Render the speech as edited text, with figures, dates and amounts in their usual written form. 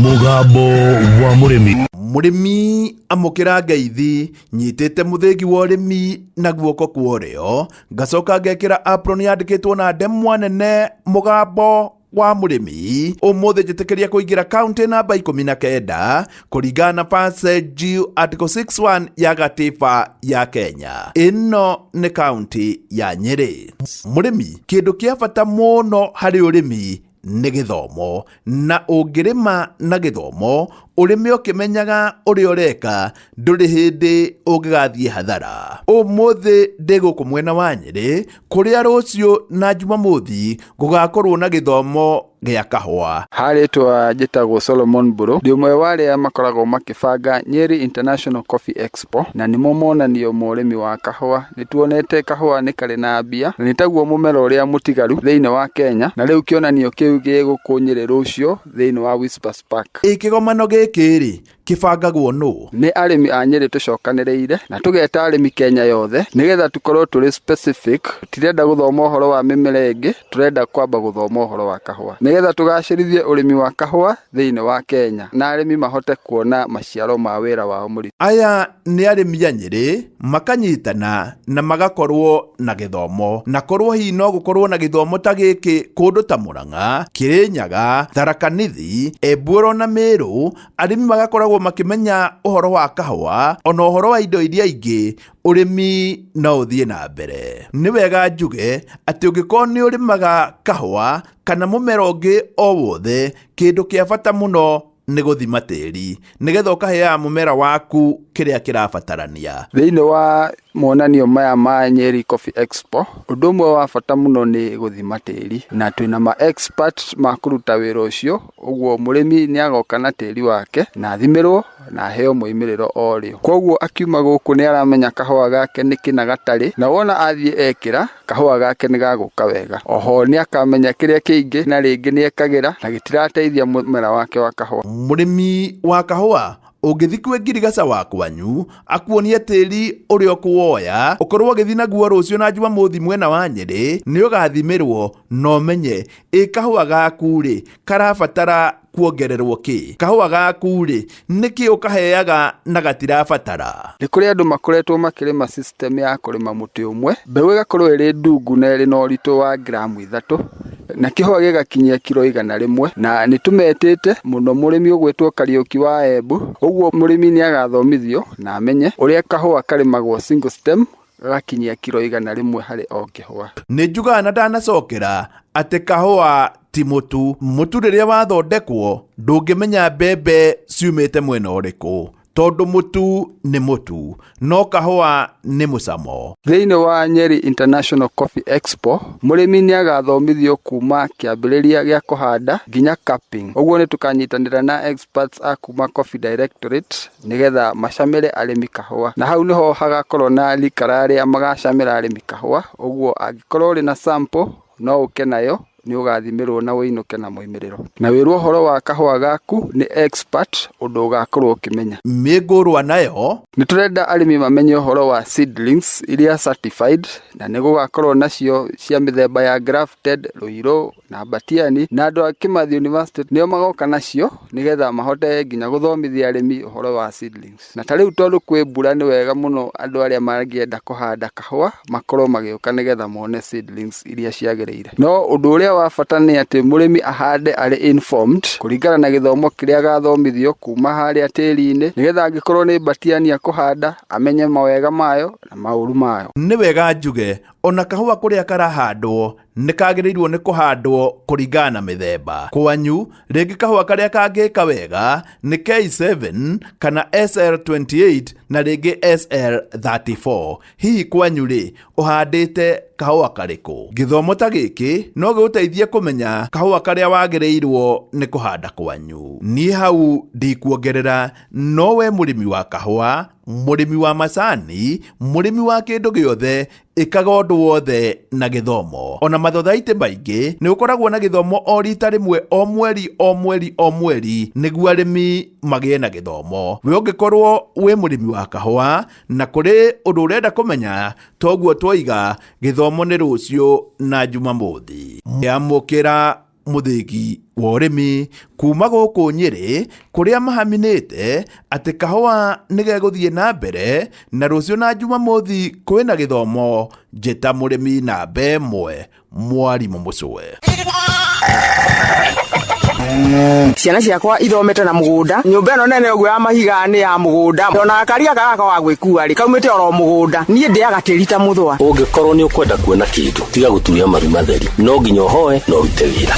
Mũgambo wa mũrĩmi. Mũrĩmi amũkĩra ngeithi nyitĩte mũthĩgi wa ũrĩmi na guoko kwa ũrĩo, ngacoka ngekĩra apron yandĩkĩtwo na ndemwa nene mũgambo wa mũrĩmi. Ũmũthĩ njĩtĩkĩria kũingĩra kaunti namba 19 kũringana na passage article 61 ya gatiba ya Kenya. Ĩno nĩ kaunti ya Nyĩrĩ. Mũrĩmi, kĩndũ kĩa bata mũno harĩ ũrĩmi nĩ gĩthomo, na ũngĩrĩma na gĩthomo, ũrĩme ũkĩmenyaga ũrĩa ũreka, ndũrĩ hĩndĩ ũngĩgathiĩ hathara. Ũmũthĩ ndĩ gũkũ mwena wa Nyĩrĩ, kũrĩa rũciũ na Jumamothi gũgakorwo na gĩthomo gĩa kahũa. Ha rĩtwa njĩtagwo Solomon Mbũrũ, ndĩ ũmwe wa arĩa makoragwo makĩbanga Nyeri International Coffee Expo, na nĩmo monanio ma ũrĩmi wa kahũa. Nĩ tuonete kahũa nĩ karĩ na mbia, na nĩ taguo mũmera ũrĩa mũtigaru thĩinĩ wa Kenya, na rĩu kĩonanio kĩu gĩ gũkũ Nyĩrĩ rũciũ thĩinĩ wa Whispers Park. Ĩ kĩgomano gĩkĩ-rĩ, kĩbangagwo nũ? Nĩ arĩmi a Nyĩrĩ tũcokanĩrĩire na tũgeta arĩmi Kenya yothe nĩgetha tũkorwo tũrĩ specific. Tũtirenda gũthoma ũhoro wa mĩmera ĩngĩ, tũrenda kwamba gũthoma ũhoro wa kahũa nĩgetha tũgacĩrithie ũrĩmi wa kahũa thĩinĩ wa Kenya na arĩmi mahote kuona maciaro ma wĩra wao mũritũ. Aya nĩ arĩmi a Nyĩrĩ makanyitana na magakorwo na gĩthomo, na korwo hihi no gũkorwo na gĩthomo ta gĩkĩ kũndũ ta Mũrang'a, Kĩrĩnyaga, Tharaka Nithi, Embu na Mĩrũ, arĩmi magakoragwo makĩmenya ũhoro wa kahũa ona ũhoro wa indo iria ingĩ, ũrĩmi no ũthiĩ na mbere. Nĩ wega njuge atĩ ũngĩkorwo nĩ ũrĩmaga kahũa kana mũmera ũngĩ o wothe, kĩndũ kĩa bata mũno nĩ gũthima tĩri nĩgetha ũkaheaga mũmera waku kĩrĩa kĩrabatarania. Thĩinĩ wa monanio maya ma Nyeri Coffee Expo, ũndũ ũmwe wa bata mũno nĩ gũthima tĩri, na twĩna ma expert ma kũruta wĩra ũcio, ũguo mũrĩmi nĩ agoka na tĩri wake na athimĩrwo na aheo moimĩrĩro o rĩo. Koguo akiuma gũkũ nĩ aramenya kahũa gake nĩ kĩna gatarĩ, na wona athiĩ ekĩra, kahũa gake nĩ gagũka wega. Oho nĩ akamenya kĩrĩa kĩingĩ na rĩngĩ nĩ ekagĩra na gĩtirateithia mũmera wake wa kahũa. Mũrĩmi wa kahũa ũngĩthiĩ kwĩ ngirigaca wa kwanyu akuonie tĩri ũrĩa ũkũwoya ũkorwo ũgĩthiĩ naguo rũciũ na Jumamothi mwena wa Nyĩrĩ, nĩ ũgathimĩrwo na ũmenye ĩ kahũa gaku rĩ karabatara kuongererwo kĩ, kahũa gaku rĩ nĩkĩ ũkaheaga na gatirabatara. Nĩ kũrĩ andũ makoretwo makĩrĩma system ya kũrĩma mũtĩ ũmwe, mbegũ ĩgakorwo ĩrĩ ndungu na ĩrĩ na ũritũ wa ngiramu 3 na kĩhũa gĩgakinyia kiro 100, na nĩ tũmetĩte mũno mũrĩmi ũgwĩtwo Kariũki wa Embu. Ũguo mũrĩmi nĩ agathomithio na amenye ũrĩa kahũa karĩmagwo single stem gagakinyia kiro 100 harĩ o kĩhũa. Nĩ njugaga na ndanacokera atĩ kahũa ti mũtu. Mũtu rĩrĩa wathondekwo ndũngĩmenya mbembe ciumĩte mwena ũrĩkũ, tondũ mũtu nĩ mũtu, no kahũa nĩ mũcamo. Thĩinĩ wa Nyeri International Coffee Expo, mũrĩmi nĩ agathomithio kuma kĩambĩrĩria gĩa kũhanda nginya cupping. Ũguo nĩ tũkanyitanĩra na experts a kuma Coffee Directorate nĩgetha macamĩre arĩmi kahũa. Na hau nĩho hagakorwo na rikara arĩa magacamĩra arĩmi kahũa, ũguo angĩkorwo ũrĩ na sample no ũke nayo, nĩ ũgathimĩrwo na ũinũke na moimĩrĩro. Na wĩrwo ũhoro wa kahũa gaku nĩ expert ũndũ ũgakorwo ũkĩmenya. Mĩngũrwa nayo. Nĩ tũrenda arĩmi mamenye ũhoro wa seedlings iria certified, na nĩ gũgakorwo nacio cia mĩthemba ya grafted, Ruiru na Batiani, na andũ a Kimathi University nĩo magoka nacio nĩgetha mahote nginya gũthomithia arĩmi ũhoro wa seedlings. Na ta rĩu tondũ kwĩ mbura nĩ wega mũno andũ arĩa mangĩenda kũhanda kahũa makorwo magĩũka nĩgetha mone seedlings iria ciagĩrĩire. No ũndũ ũrĩa wa bata nĩ atĩ mũrĩmi ahande arĩ informed kũringana na gĩthomo kĩrĩa agathomithio kuma harĩa tĩri-inĩ, nĩgetha angĩkorwo nĩ batiani akũhanda amenye mawega mayo na maũru mayo. Nĩ wega njuge ona kahũa kũrĩa karahandwo nĩ kagĩrĩirwo nĩ kũhandwo kũringana na mĩthemba. Kwanyu rĩngĩ kahũa karĩa kangĩka wega nĩ K7 kana SL28 na rĩngĩ SL34. Hihi kwanyu rĩ ũhandĩte kahũa karĩkũ? Gĩthomo ta gĩkĩ no gĩgũteithie kũmenya kahũa karĩa wagĩrĩirwo nĩ kũhanda kwanyu. Niĩ hau ndikuongerera, no we mũrĩmi wa kahũa, mũrĩmi wa macani, mũrĩmi wa kĩndũ gĩothe, ĩkaga ũndũ wothe na gĩthomo. Ona mathothaitĩ maingĩ nĩ ũkoragwo na gĩthomo o rita rĩmwe o mweri o mweri o mweri nĩguo arĩmi magĩe na gĩthomo. We ũngĩkorwo wĩ mũrĩmi wa kahũa na kũrĩ ũndũ ũrenda kũmenya, toguo twoiga gĩthomo nĩ rũciũ na Jumamothi. Amũkĩra. Mũthĩgi wa ũrĩmi kuma gũkũ Nyĩrĩ kũrĩa mahaminĩte atĩ kahũa nĩ gegũthiĩ na mbere na rũciũ na Jumamothi kwĩna gĩthomo. Njĩta mũrĩmi namba ĩmwe, mwarimũ Mũcwe. Ciana ciakwa ithomete na mũgũnda. Nyũmba ĩno nene ũguo ya mahiga nĩ ya mũgũnda. Ona gakari gaka gakwa wa gwĩkua rĩ, kaumĩte oro mũgũnda. Niĩ ndĩaga tĩri ta mũthũa. Ũngĩkorwo nĩ ũkwenda kuona kĩndũ, tiga gũturia maru matheri. No nginya ũhoe na ũrute wĩra.